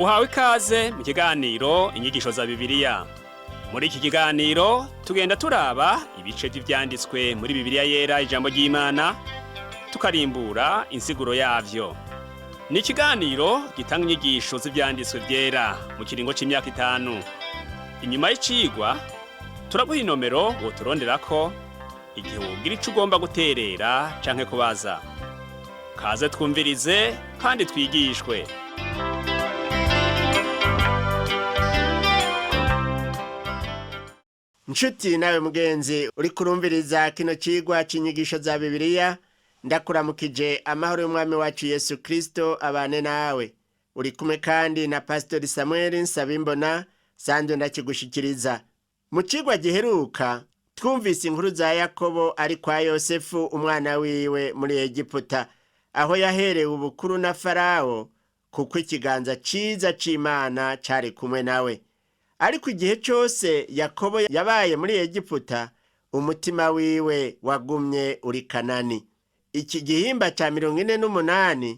Uhawe ikaze mu kiganiro Inyigisho za Bibiliya. Muri iki kiganiro tugenda turaba ibice vy'ivyanditswe muri Bibiliya Yera, ijambo ry'Imana, tukarimbura insiguro yavyo. Ni ikiganiro gitanga inyigisho z'ivyanditswe vyera mu kiringo c'imyaka 5. Inyuma y'icigwa turaguha inomero woturonderako igihe wogira ico ugomba guterera canke kubaza. Kaze twumvirize kandi twigishwe. Nshuti nawe mugenzi uri kurumviriza kino cigwa c'inyigisho za Bibiliya, ndakuramukije amahoro y'Umwami wacu Yesu Kristo abane nawe. Uri kumwe kandi na Pastori Samuel Nsabimbona, sanzwe ndakigushikiriza. Mu cigwa giheruka twumvise inkuru za Yakobo ari kwa Yosefu umwana wiwe muri Egiputa, aho yaherewe ubukuru na Farawo kuko ikiganza ciza c'Imana cari kumwe nawe. Ariko igihe cose Yakobo yabaye muri Egiputa, umutima wiwe wagumye uri Kanani. Iki gihimba ca 48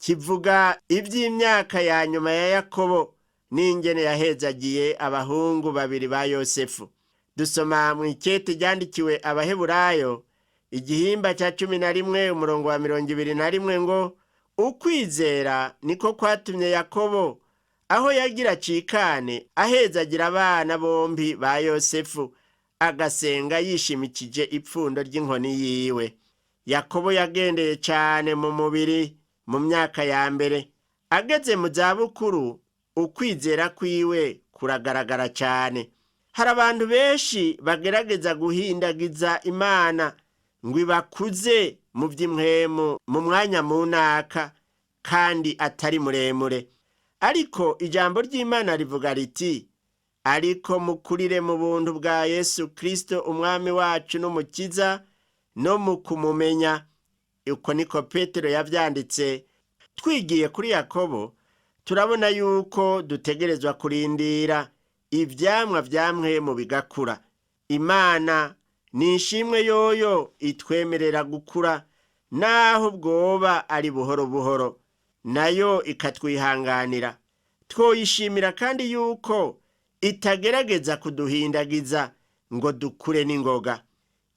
kivuga ivy'imyaka ya nyuma ya Yakobo n'ingene yahezagiye abahungu babiri ba Yosefu. Dusoma mw'ikete ryandikiwe Abaheburayo, igihimba ca 11 umurongo wa 21 ngo: ukwizera niko kwatumye Yakobo aho yagira cikane ahezagira abana bombi ba Yosefu, agasenga yishimikije ipfundo ry'inkoni yiwe. Yakobo yagendeye cane mu mubiri mu myaka ya mbere, ageze mu zabukuru ukwizera kwiwe kuragaragara cane. Hari abantu benshi bagerageza guhindagiza Imana ngo ibakuze mu vy'impwemu mu mwanya munaka kandi atari muremure. Ariko ijambo ry'Imana rivuga riti: ariko mukurire mu buntu bwa Yesu Kristo Umwami wacu n'Umukiza, no mu kumumenya. Uko niko Petero yavyanditse. Twigiye kuri Yakobo turabona yuko dutegerezwa kurindira ivyamwa vyamwe mu bigakura. Imana ni ishimwe yoyo itwemerera gukura naho bwoba ari buhoro buhoro, nayo ikatwihanganira. Twoyishimira kandi yuko itagerageza kuduhindagiza ngo dukure n'ingoga.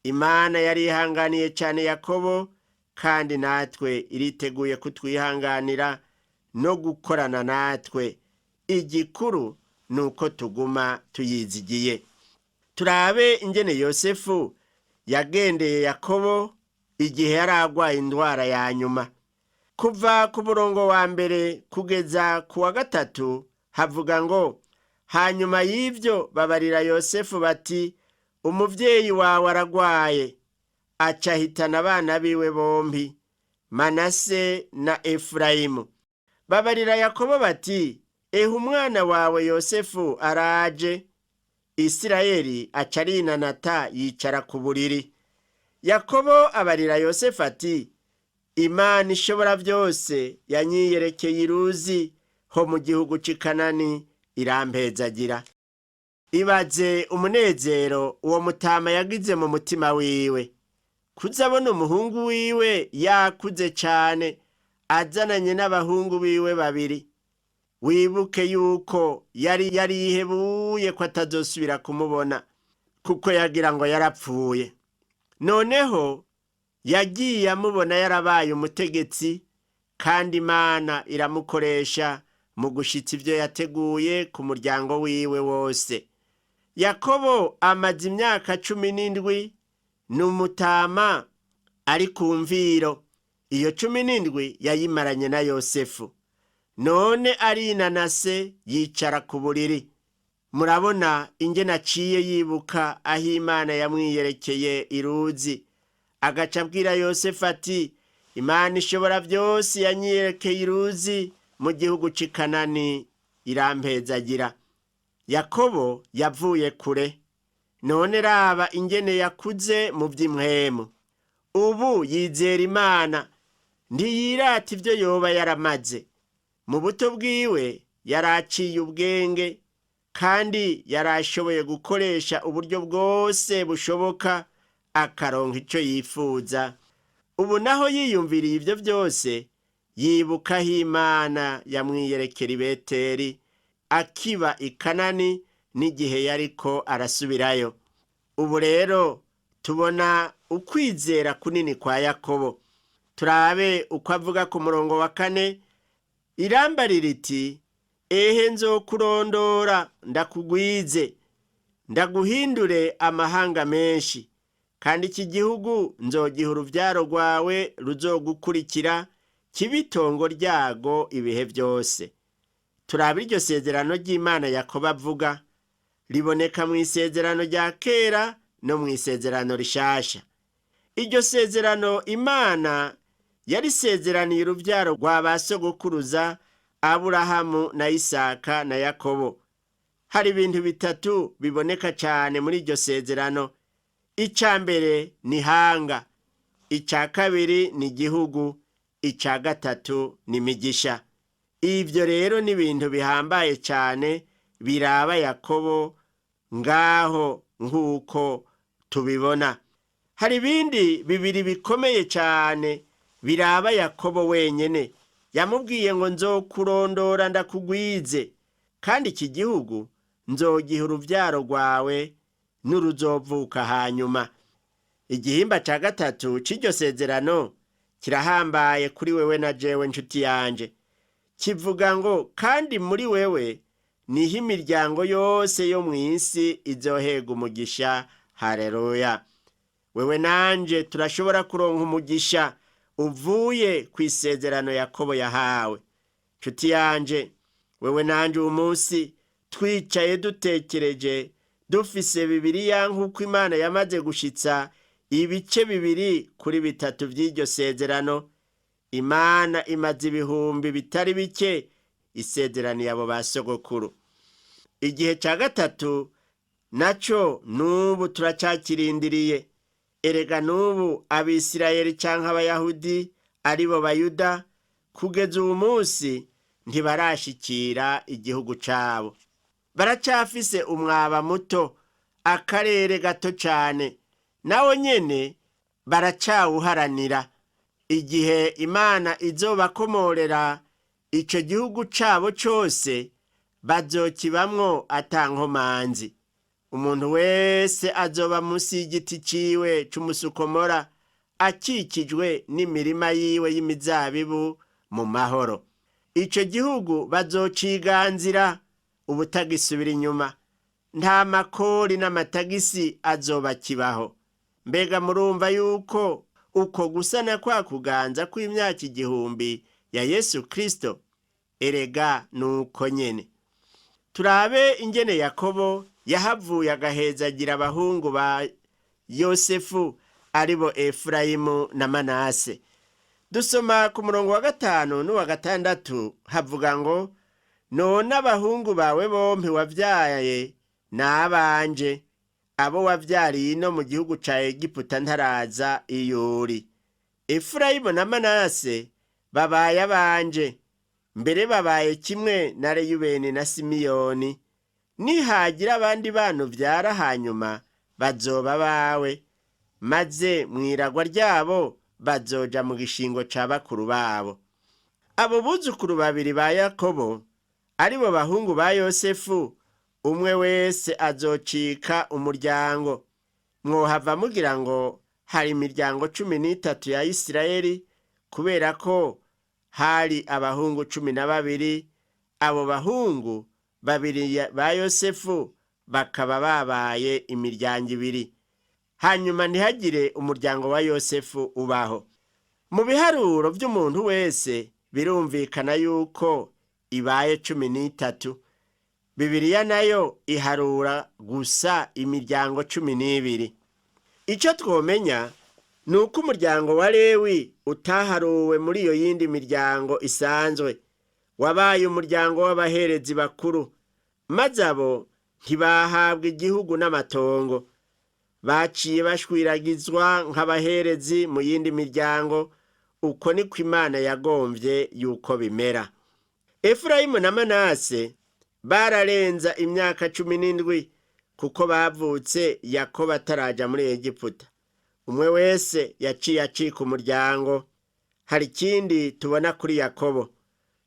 Imana yarihanganiye cyane Yakobo, kandi natwe iriteguye kutwihanganira no gukorana natwe. Igikuru ni uko tuguma tuyizigiye. Turabe ingene Yosefu yagendeye Yakobo igihe yari agwaye indwara ya nyuma. Kuva ku murongo wa 1 kugeza ku wa 3 havuga ngo: hanyuma y'ivyo babarira Yosefu bati: umuvyeyi wawe aragwaye. Aca ahitana abana biwe bombi, Manase na Efurayimu. Babarira Yakobo bati: ehe umwana wawe Yosefu araje. Isirayeli aca arinanata yicara ku buriri. Yakobo abarira Yosefu ati: Imana ishobora byose yanyiyerekeye iruzi ho mu gihugu c'i Kanani, irampezagira. Ibaze umunezero uwo mutama yagize mu mutima wiwe, kuzabona umuhungu wiwe yakuze cane azananye n'abahungu biwe babiri. Wibuke yuko yari yarihebuye ko atazosubira kumubona, kuko yagira ngo yarapfuye. Noneho yagiye amubona yarabaye umutegetsi, kandi Imana iramukoresha mu gushitsa ivyo yateguye ku muryango wiwe wose. Yakobo amaze imyaka 17 ni umutama ari ku mviro. Iyo 17 yayimaranye na Yosefu. None arinanase yicara ku buriri. Murabona ingene aciye yibuka aho Imana yamwiyerekeye iruzi, agaca abwira Yosefu ati: Imana ishobora byose yanyiyerekeye iruzi mu gihugu c'i Kanani, irampezagira. Yakobo yavuye kure, none raba ingene yakuze mu vy'impwemu. Ubu yizera Imana, ntiyirata ivyo yoba yaramaze. Mu buto bwiwe yaraciye ubwenge, kandi yarashoboye gukoresha uburyo bwose bushoboka akaronka ico yifuza. Ubu naho yiyumviriye ivyo byose, Yibukaho Imana yamwiyerekera i Beteli akiba i Kanani n'igihe yariko arasubirayo. Ubu rero tubona ukwizera kunini kwa Yakobo. Turabe uko avuga ku murongo wa 4, irambarira riti: ehe nzokurondora ndakugwize, ndaguhindure amahanga menshi, kandi iki gihugu nzogiha uruvyaro rwawe ruzogukurikira, kibe itongo ryago ibihe byose. Turabe iryo sezerano ry'Imana Yakobo avuga, riboneka mu isezerano rya kera no mu isezerano rishasha. Iryo sezerano Imana yarisezeraniye uruvyaro rwa ba sogokuruza Aburahamu na Isaka na Yakobo. Hari ibintu bitatu biboneka cyane muri iryo sezerano. Icya mbere ni hanga, icya kabiri ni igihugu, icya gatatu ni imigisha. Ibyo rero ni ibintu bihambaye cyane biraba Yakobo ngaho nk'uko tubibona. Hari ibindi bibiri bikomeye cyane biraba Yakobo wenyene. Yamubwiye ngo nzokurondora ndakugwize, kandi iki gihugu nzogiha uruvyaro rwawe n'uruzovuka hanyuma. Igihimba ca gatatu c'iryo sezerano kirahambaye kuri wewe na jewe nshuti yanje. Kivuga ngo kandi muri wewe niho imiryango yose yo mw'isi izohega umugisha. Haleluya! Wewe nanje turashobora kuronka umugisha uvuye ku isezerano Yakobo yahawe. Nshuti yanje, wewe nanje uyu munsi twicaye dutekereje, dufise Bibiliya nk'uko Imana yamaze gushitsa ibice 2 kuri 3 vy'iryo sezerano. Imana imaze ibihumbi bitari bike isezeraniye abo ba sogokuru. Igihe ca gatatu naco n'ubu turacakirindiriye. Erega n'ubu Abisirayeli canke Abayahudi aribo Bayuda kugeza uwu munsi ntibarashikira igihugu cabo. Baracafise umwaba muto, akarere gato cane, nawo nyene baracawuharanira. Igihe Imana izobakomorera ico gihugu cabo cose, bazokibamwo ata nkomanzi. Umuntu wese azoba munsi y'igiti ciwe c'umusukomora, akikijwe n'imirima yiwe y'imizabibu mu mahoro. Ico gihugu bazociganzira ubutagisubira inyuma, nta makori n'amatagisi azoba kibaho. Mbega murumva yuko uko gusana kwa kuganza kw'imyaka 1000 ya Yesu Kristo? Erega nuko nyene. Turabe ingene Yakobo yahavuye agahezagira abahungu ba Yosefu aribo Efurayimu na Manase. Dusoma ku murongo wa 5 n'uwa 6, havuga ngo: none abahungu bawe bompi wavyaye n'abanje, abo wavyariye ino mu gihugu ca Egiputa ntaraza iyuri. Efurayimu na Manase babaye abanje, mbere babaye kimwe na Reyubeni na Simiyoni. Nihagira abandi bana uvyara hanyuma bazoba bawe, maze mw'iragwa ryabo bazoja mu gishingo ca bakuru babo. Abo buzukuru babiri ba Yakobo aribo bahungu ba Yosefu, umwe wese azocika umuryango. Mwohava mugira ngo hari imiryango 13 ya Isirayeli, kubera ko hari abahungu 12. Abo bahungu babiri ba Yosefu bakaba babaye imiryango 2. Hanyuma ntihagire umuryango wa Yosefu ubaho. Mu biharuro vy'umuntu wese birumvikana yuko ibaye 13. Bibiliya nayo iharura gusa imiryango 12. Ico twomenya ni uko umuryango wa Lewi utaharuwe muri iyo yindi miryango isanzwe, wabaye umuryango w'abaherezi bakuru, maze abo ntibahabwa igihugu n'amatongo. Baciye bashwiragizwa nk'abaherezi mu yindi miryango. Uko niko Imana yagomvye yuko bimera. Efurayimu na Manase bararenza imyaka 17 kuko bavutse Yakobo ataraja muri Egiputa. Umwe wese yaciye acika umuryango. Hari ikindi tubona kuri Yakobo,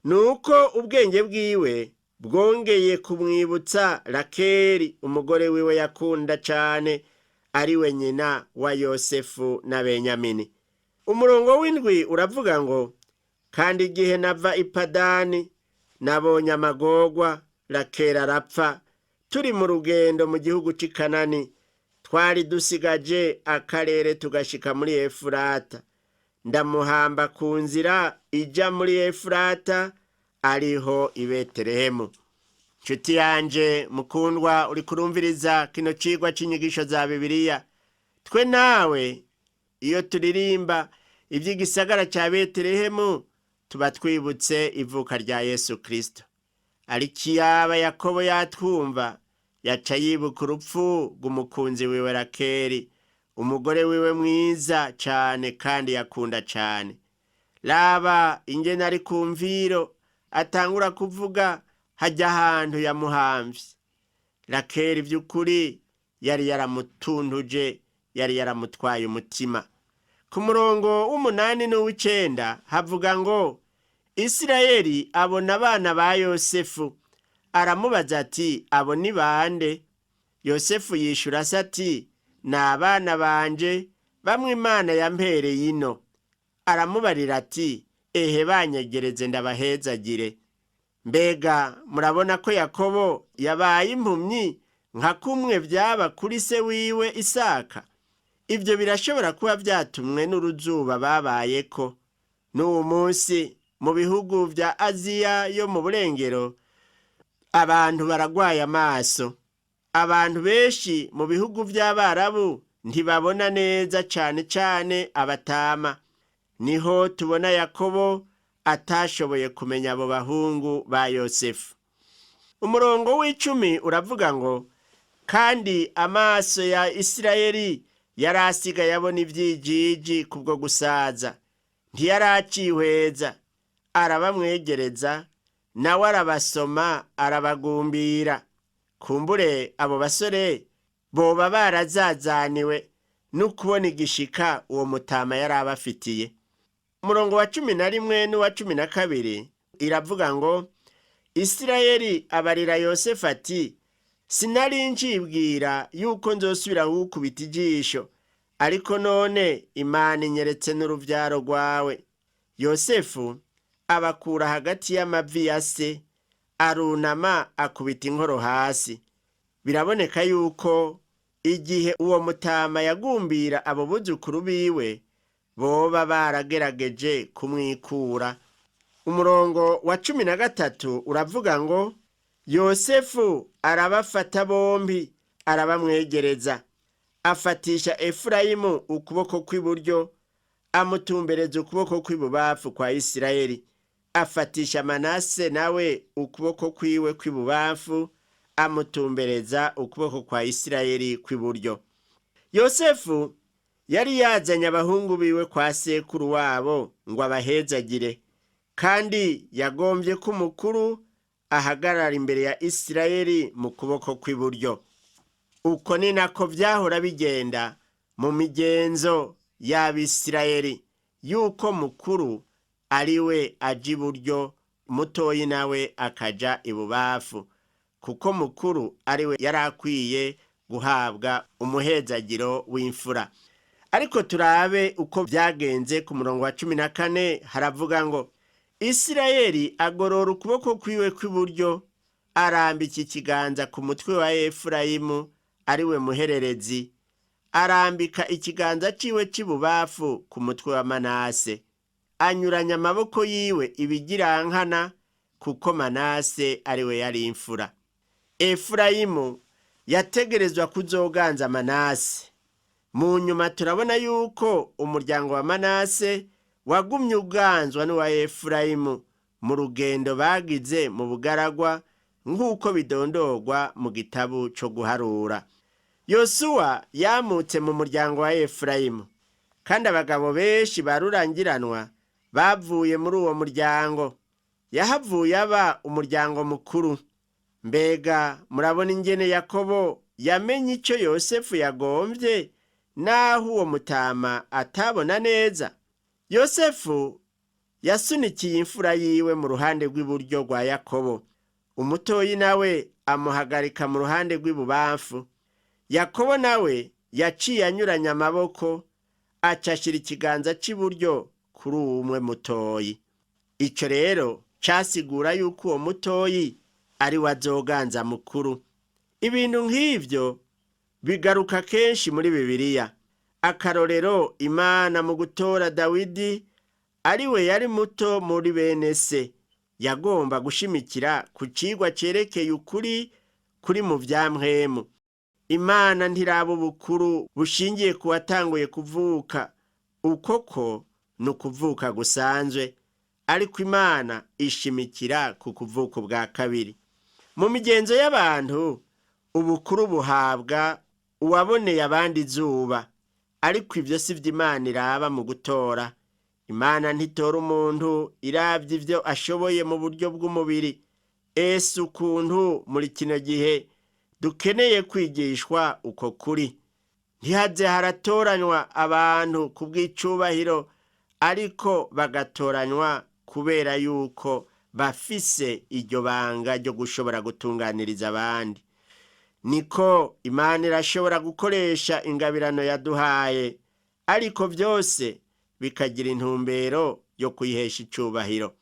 ni uko ubwenge bwiwe bwongeye kumwibutsa Rakeli, umugore wiwe yakunda cane, ari we nyina wa Yosefu na Benyamini. Umurongo w'indwi uravuga ngo: kandi igihe nava i Padani nabonye amagorwa, Rakeli arapfa, turi mu rugendo mu gihugu c'i Kanani, twari dusigaje akarere tugashika muri Efurata, ndamuhamba ku nzira ija muri Efurata, ariho i Betelehemu. Nshuti yanje mukundwa, uri kurumviriza kino cigwa c'inyigisho za Bibiliya, twe nawe iyo turirimba ivy'igisagara ca Betelehemu tuba twibutse ivuka rya Yesu Kristo. Ariko iyaba Yakobo yatwumva, yaca yibuka urupfu rw'umukunzi wiwe Rakeli, umugore wiwe mwiza cane kandi yakunda cane. Raba ingene ari ku mviro atangura kuvuga hajya ahantu yamuhamvye. Rakeli vy'ukuri yari yaramutuntuje, yari yaramutwaye umutima. Ku murongo w'umunani n'uw'icenda havuga ngo: Isirayeli abona abana ba Yosefu, aramubaza ati: abo ni bande? Yosefu yishura se ati: ni abana banje, bamwe Imana yampereye ino. Aramubarira ati: ehe, banyegereze ndabahezagire. Mbega murabona ko Yakobo yabaye impumyi nka kumwe vyaba kuri se wiwe Isaka? Ibyo birashobora kuba vyatumwe n'uruzuba babayeko. N'uwu munsi mu bihugu vya Aziya yo mu burengero abantu baragwaye amaso. Abantu benshi mu bihugu vy'Abarabu ntibabona neza, cane cane abatama. Niho tubona Yakobo atashoboye kumenya abo bahungu ba Yosefu. Umurongo w'icumi uravuga ngo: kandi amaso ya Isirayeli yari asigaye abona ivyijiji kubwo gusaza, ntiyaracihweza. Arabamwegereza, nawe arabasoma, arabagumbira. Kumbure abo basore boba barazazaniwe n'ukubona igishika uwo mutama yari abafitiye. Umurongo wa 11 n'uwa 12 iravuga ngo: Isirayeli abarira Yosefu ati: sinari ncibwira yuko nzosubira kugukubita ijisho, ariko none Imana inyeretse n'uruvyaro rwawe. Yosefu abakura hagati y'amavi ya se, arunama akubita inkoro hasi. Biraboneka yuko igihe uwo mutama yagumbira abo buzukuru biwe, boba baragerageje kumwikura. Umurongo wa 13 uravuga ngo: Yosefu arabafata bombi, arabamwegereza, afatisha Efurayimu ukuboko kw'iburyo, amutumbereza ukuboko kw'ibubafu kwa Isirayeli, afatisha Manase nawe ukuboko kwiwe kw'ibubafu, amutumbereza ukuboko kwa Isirayeli kw'iburyo. Yosefu yari yazanye abahungu biwe kwa sekuru wabo ngo abahezagire, kandi yagombye ko umukuru ahagarara imbere ya Isirayeli mu kuboko kw'iburyo. Uko ni nako vyahora bigenda mu migenzo y'Abisirayeli, yuko mukuru ari we aja iburyo, mutoyi nawe akaja ibubafu, kuko mukuru ari we yari akwiye guhabwa umuhezagiro w'imfura. Ariko turabe uko vyagenze. Ku murongo wa 14 haravuga ngo: Isirayeli agorora ukuboko kwiwe kw'iburyo, arambika ikiganza ku mutwe wa Efurayimu, ari we muhererezi, arambika ikiganza ciwe c'ibubafu ku mutwe wa Manase, anyuranya amaboko yiwe ibigirankana, kuko Manase ari we yari imfura. Efurayimu yategerezwa kuzoganza Manase. Mu nyuma turabona yuko umuryango wa Manase wagumye uganzwa n'uwa Efurayimu mu rugendo bagize mu bugaragwa, nk'uko bidondorwa mu gitabo co guharura. Yosuwa yamutse mu muryango wa Efurayimu, kandi abagabo benshi barurangiranwa bavuye muri uwo muryango. Yahavuye aba umuryango mukuru. Mbega murabona ingene Yakobo yamenye ico Yosefu yagombye, naho uwo mutama atabona neza? Yosefu Yasunikiye imfura yiwe mu ruhande rw'iburyo rwa Yakobo, umutoyi nawe amuhagarika mu ruhande rw'ibubamfu. Yakobo nawe yaciye anyuranya amaboko, aca ashyira ikiganza cy'iburyo kuri umwe mutoyi. Icyo rero cyasigura yuko uwo mutoyi ari we azoganza mukuru. Ibintu nk'ibyo bigaruka kenshi muri Bibiliya. Akarorero, Imana mu gutora Dawidi, ari we yari muto muri bene se, yagomba gushimikira ku cigwa cerekeye ukuri kuri mu vya mpwemu. Imana ntiraba ubukuru bushingiye ku watanguye kuvuka, uko ko ni ukuvuka gusanzwe, ariko Imana ishimikira ku kuvuka ubwa kabiri. Mu migenzo y'abantu, ubukuru buhabwa uwaboneye abandi izuba, ariko ibyo si byo Imana iraba mu gutora. Imana ntitora umuntu irabye ibyo ashoboye mu buryo bw'umubiri. Ese ukuntu muri kino gihe dukeneye kwigishwa uko kuri! Ntihaze haratoranywa abantu ku bw'icubahiro, ariko bagatoranywa kubera yuko bafise iryo banga ryo gushobora gutunganiriza abandi. Niko Imana irashobora gukoresha ingabirano yaduhaye, ariko byose bikagira intumbero yo kuyihesha icubahiro.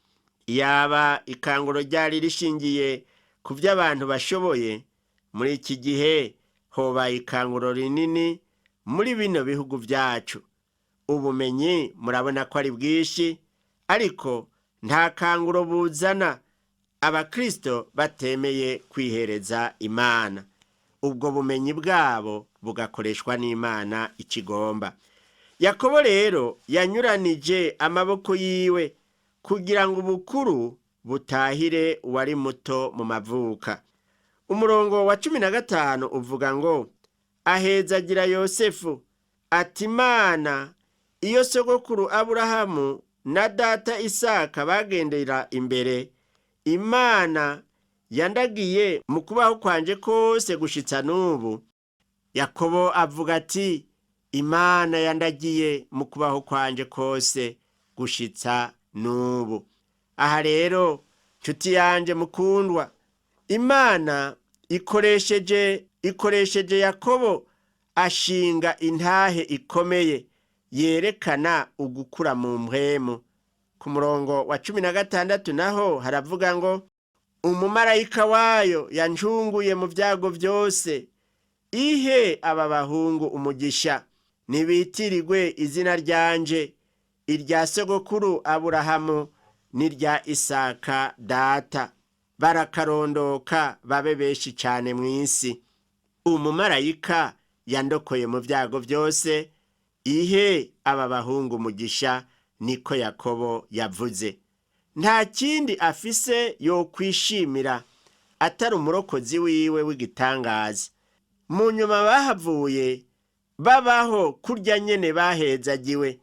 Iyaba ikanguro ryari rishingiye ku byo abantu bashoboye, muri iki gihe hobaye ikanguro rinini muri bino bihugu byacu. Ubumenyi murabona ko ari bwinshi, ariko nta kanguro buzana abakristo batemeye kwihereza Imana. Ubwo bumenyi bwabo bugakoreshwa n'Imana ikigomba. Yakobo rero yanyuranije amaboko yiwe kugira ngo ubukuru butahire uwari muto mu mavuka. Umurongo wa 15 uvuga ngo: ahezagira Yosefu ati: Imana iyo sogokuru Aburahamu na data Isaka bagendera imbere, Imana yandagiye mu kubaho kwanje kose gushitsa n'ubu. Yakobo avuga ati: Imana yandagiye mu kubaho kwanje kose gushitsa n'ubu. Aha rero, nshuti yanje mukundwa, Imana ikoresheje Yakobo ashinga intahe ikomeye yerekana ugukura mu mpwemu. Ku murongo wa 16 naho haravuga ngo: umumarayika wayo yancunguye mu byago byose, ihe aba bahungu umugisha, nibitirirwe izina ryanje, irya sogokuru Aburahamu n'irya Isaka data, barakarondoka babe benshi cyane mu isi. Umumarayika yandokoye mu byago byose, ihe aba bahungu umugisha, niko Yakobo yavuze. Nta kindi afise yo kwishimira atari umurokozi wiwe w'igitangaza. Mu nyuma bahavuye babaho kurya nyene bahezagiwe,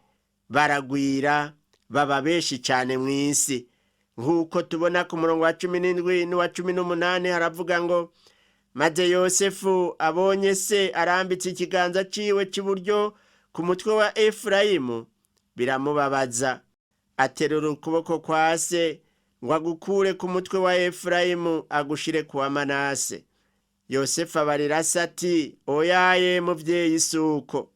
baragwira baba benshi cyane mu isi. Nk'uko tubona ku murongo wa 17 n'uwa 18 haravuga ngo: maze Yosefu abonye se arambitse ikiganza ciwe cy'iburyo ku mutwe wa Efurayimu, biramubabaza. Aterura ukuboko kwa se ngo agukure ku mutwe wa Efurayimu agushire ku wa Manase. Yosefu abarira se ati: oyaye muvyeyi, suko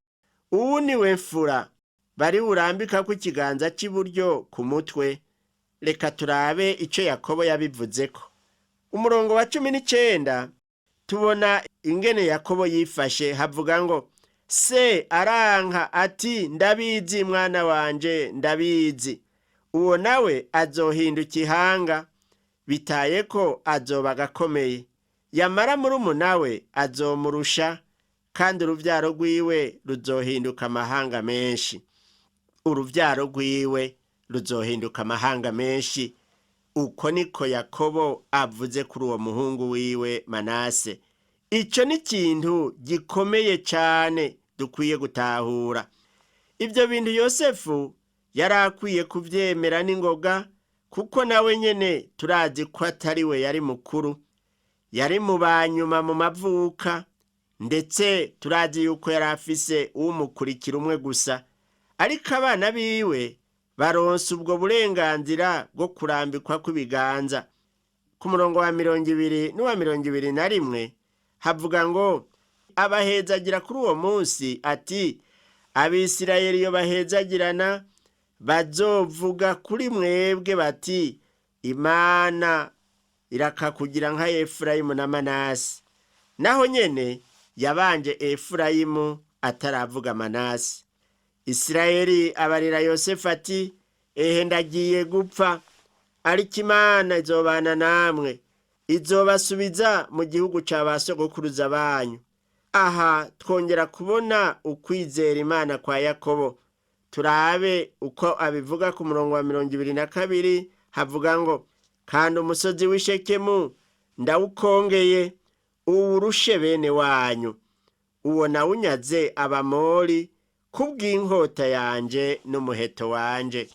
uwu ni we mfura bari burambikako ikiganza cy'iburyo ku mutwe. Reka turabe ico Yakobo yabivuzeko. Umurongo wa 19 tubona ingene Yakobo yifashe, havuga ngo: se aranka ati: ndabizi mwana wanje, ndabizi, uwo nawe azohinduka ihanga, bitaye ko azoba agakomeye, yamara murumuna we azomurusha, kandi uruvyaro rwiwe ruzohinduka amahanga menshi. Uruvyaro rwiwe ruzohinduka amahanga menshi. Uko niko Yakobo avuze kuri uwo muhungu wiwe Manase. Ico ni ikintu gikomeye cane dukwiye gutahura. Ibyo bintu Yosefu yari akwiye kuvyemera n'ingoga, kuko nawe nyene turazi ko atari we yari mukuru, yari mu banyuma mu mavuka, ndetse turazi yuko yari afise umukurikira umwe gusa, ariko abana biwe Baronse ubwo burenganzira bwo kurambikwa kw'ibiganza. Ku murongo wa 20 n'uwa 21 havuga ngo: abahezagira kuri uwo munsi ati: Abisirayeli iyo bahezagirana bazovuga kuri mwebwe bati: Imana irakakugira nka Efurayimu na Manase. Naho nyene yabanje Efurayimu ataravuga Manase. Isirayeli abarira Yosefu ati: Ehe, ndagiye gupfa, ariko Imana izobana namwe, izobasubiza mu gihugu ca ba sogokuruza banyu. Aha twongera kubona ukwizera Imana kwa Yakobo. Turabe uko abivuga ku murongo wa 22, havuga ngo: kandi umusozi w'Ishekemu ndawukongeye, uwurushe bene wanyu, uwo nawunyaze Abamori kubw'inkota yanje n'umuheto wanje.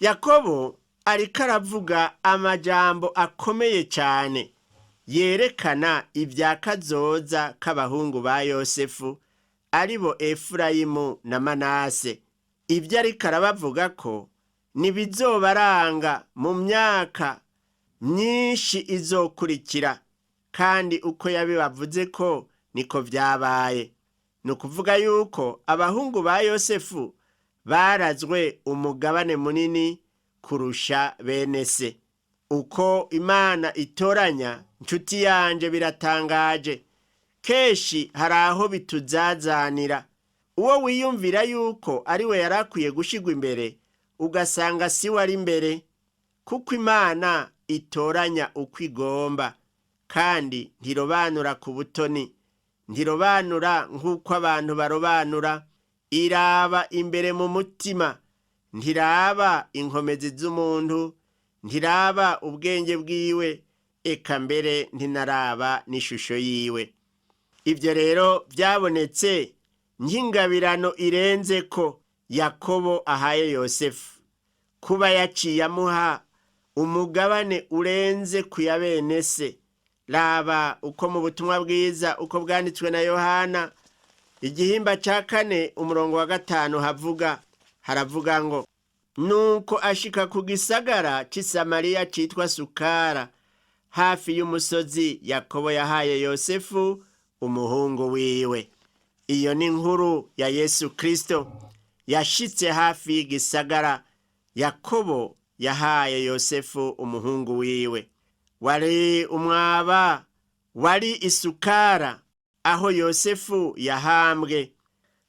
Yakobo ariko aravuga amajambo akomeye cyane yerekana ibya kazoza k'abahungu ba Yosefu, aribo Efurayimu na Manase. Ibyo ariko arabavuga ko ntibizobaranga mu myaka myinshi izokurikira, kandi uko yabibavuze ko niko vyabaye. Ni ukuvuga yuko abahungu ba Yosefu barazwe umugabane munini kurusha bene se. Uko Imana itoranya, nshuti yanje, biratangaje. Kenshi hari aho bituzazanira. Uwo wiyumvira yuko ari we yari akwiye gushigwa imbere, ugasanga si we ari imbere, kuko Imana itoranya uko igomba, kandi ntirobanura ku butoni, ntirobanura nk'uko abantu barobanura. Iraba imbere mu mutima, ntiraba inkomezi z'umuntu, ntiraba ubwenge bwiwe, eka mbere ntinaraba n'ishusho yiwe. Ibyo rero byabonetse nk'ingabirano irenze ko Yakobo ahaye Yosefu, kuba yaciye amuha umugabane urenze ku ya bene se. Raba uko mu butumwa bwiza uko bwanditswe na Yohana igihimba ca 4 umurongo wa 5 havuga, haravuga ngo: nuko ashika ku gisagara c'i Samariya citwa Sukara, hafi y'umusozi Yakobo yahaye Yosefu umuhungu wiwe. Iyo ni inkuru ya Yesu Kristo yashitse hafi y'igisagara Yakobo yahaye Yosefu umuhungu wiwe. Wari umwaba wari Isukara aho Yosefu yahambwe.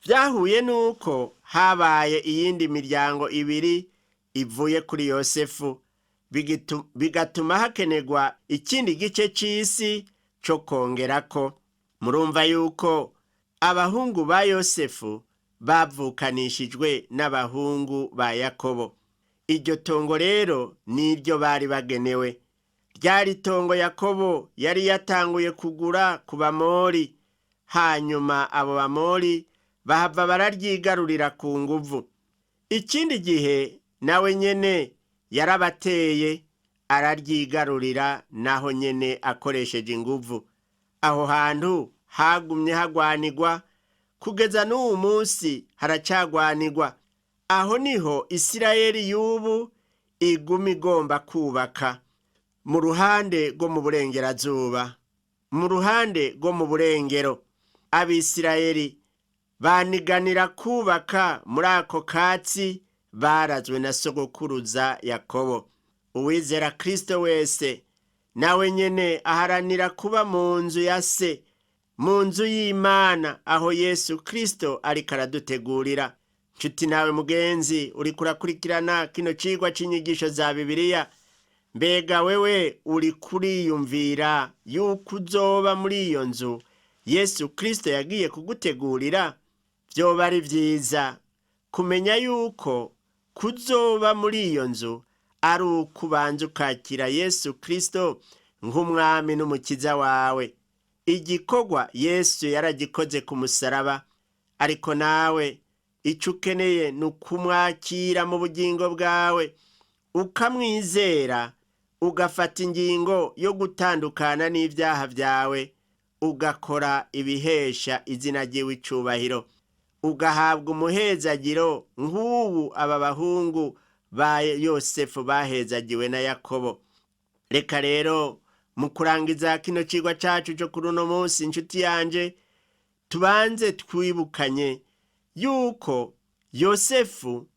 Vyahuye nuko habaye iyindi miryango ibiri ivuye kuri Yosefu, bigatuma hakenerwa ikindi gice c'isi co kongerako. Murumva yuko abahungu ba Yosefu bavukanishijwe n'abahungu ba Yakobo. Iryo tongo rero niryo bari bagenewe. Ryari tongo Yakobo yari yatanguye kugura ku Bamori, hanyuma abo Bamori bahava bararyigarurira ku nguvu. Ikindi gihe nawe nyene yarabateye araryigarurira, naho nyene akoresheje inguvu. Aho hantu hagumye hagwanirwa kugeza n'uwu munsi haracagwanirwa. Aho niho Isirayeli y'ubu iguma igomba kubaka mu ruhande rwo mu burengerazuba, mu ruhande rwo mu burengero. Abisirayeli baniganira kubaka muri ako katsi barazwe na sogokuruza Yakobo. Uwizera Kristo wese nawe nyene aharanira kuba mu nzu ya se, mu nzu y'Imana, aho Yesu Kristo ariko aradutegurira. Nshuti nawe mugenzi uriko urakurikirana kino cigwa c'inyigisho za Bibiliya, mbega wewe uri kuriyumvira yuko uzoba muri iyo nzu Yesu Kristo yagiye kugutegurira? Vyoba ari vyiza kumenya yuko kuzoba muri iyo nzu ari ukubanza ukakira Yesu Kristo nk'umwami n'umukiza wawe. Igikorwa Yesu yaragikoze ku musaraba, ariko nawe ico ukeneye ni ukumwakira mu bugingo bwawe, ukamwizera, ugafata ingingo yo gutandukana n'ivyaha vyawe, ugakora ibihesha izina ryiwe icubahiro, ugahabwa umuhezagiro nk'ubu aba bahungu ba Yosefu bahezagiwe na Yakobo. Reka rero mu kurangiza kino cigwa cacu cyo kuri uno munsi, inshuti yanje, tubanze twibukanye yuko Yosefu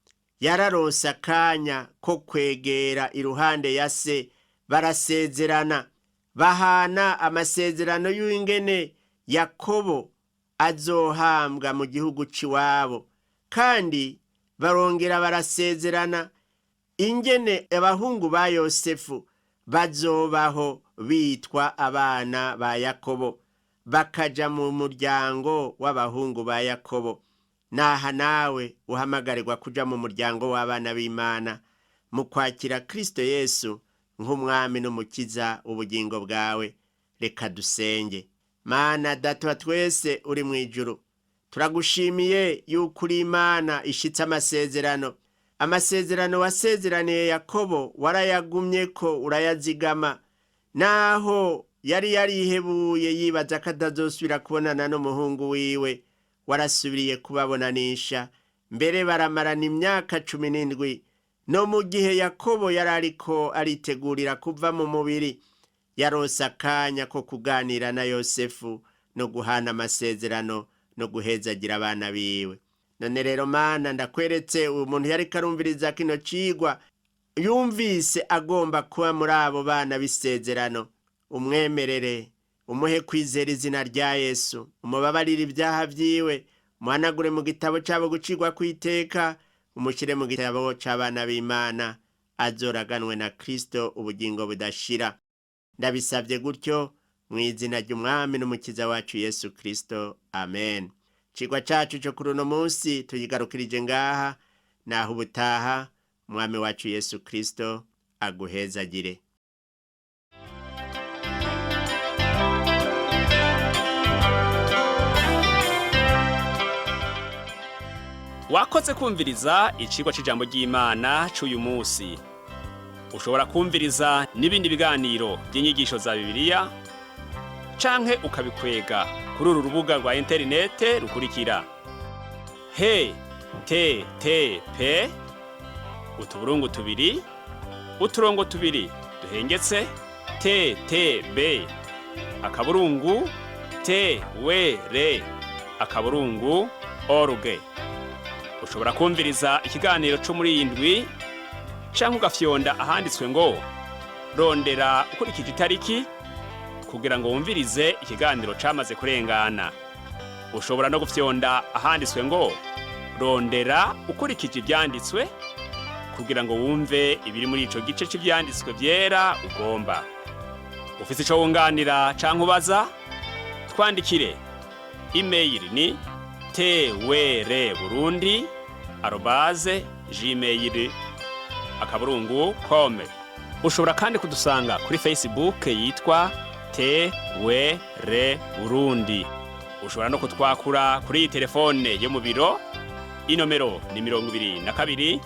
yararonse akanya ko kwegera iruhande ya se, barasezerana, bahana amasezerano y'ingene Yakobo azohambwa mu gihugu c'iwabo, kandi barongera barasezerana ingene abahungu ba Yosefu bazobaho bitwa abana ba Yakobo, bakaja mu muryango w'abahungu ba Yakobo. Naha nawe uhamagarirwa kuja mu muryango w'abana b'Imana mu kwakira Kristo Yesu nk'umwami n'umukiza ubugingo bwawe. Reka dusenge. Mana Data wa twese uri mu ijuru, turagushimiye yuko uri Imana ishitse amasezerano. Amasezerano wasezeraniye Yakobo warayagumye ko urayazigama, naho yari yarihebuye yibaza ko atazosubira kubonana n'umuhungu wiwe, warasubiriye kubabonanisha, mbere baramarana imyaka 17. No mu gihe Yakobo yari ariko aritegurira kuva mu mubiri, yaronse akanya ko kuganira na Yosefu no guhana amasezerano no guhezagira abana biwe. None rero Mana, ndakweretse uyu muntu yariko arumviriza kino cigwa, yumvise agomba kuba muri abo bana b'isezerano. Umwemerere, umuhe kwizera izina rya Yesu, umubabarire ibyaha vyiwe, umuhanagure mu gitabo cabo gucirwa kw'iteka, umushyire mu gitabo c'abana b'Imana, azoraganwe na Kristo ubugingo budashira. Ndabisabye gutyo mu izina ry'umwami n'umukiza wacu Yesu Kristo, amen. Cigwa cacu co kuri uno munsi tuyigarukirije ngaha, naho ubutaha. Umwami wacu Yesu Kristo aguhezagire. Wakoze kumviriza icigwa c'ijambo ry'Imana c'uyu munsi. Ushobora kumviriza n'ibindi biganiro by'inyigisho za Bibiliya canke ukabikwega kuri uru rubuga rwa interinete rukurikira: he te te pe utuburungu tubiri uturongo tubiri duhengetse te te be akaburungu te we re akaburungu org. Ushobora kumviriza ikiganiro cyo muri iyi ndwi canke ugafyonda ahanditswe ngo rondera ukurikije itariki kugira ngo wumvirize ikiganiro camaze kurengana. Ushobora no gufyonda ahanditswe ngo rondera ukurikije ivyanditswe kugira ngo wumve ibiri muri ico gice c'ivyanditswe vyera ugomba. Ufise ico wunganira canke ubaza, twandikire. Email ni twrburundi@gmail.com. Ushobora kandi kudusanga kuri Facebook yitwa TWR Burundi. Ushobora no kutwakura kuri iyi telefone yo mu biro, inomero ni 22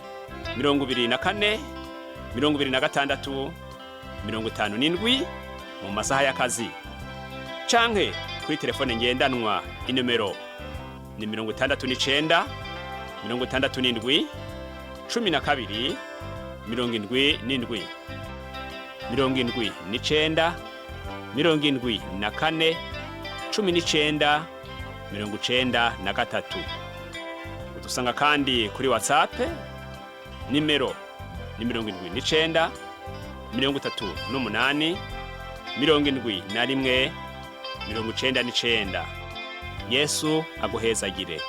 24 26 57 mu masaha y'akazi, canke kuri telefone ngendanwa, inomero ni 69 67 12 77 79 74 19 93. Udusanga kandi kuri WhatsApp, nimero ni 79 38 71 99. Yesu aguhezagire.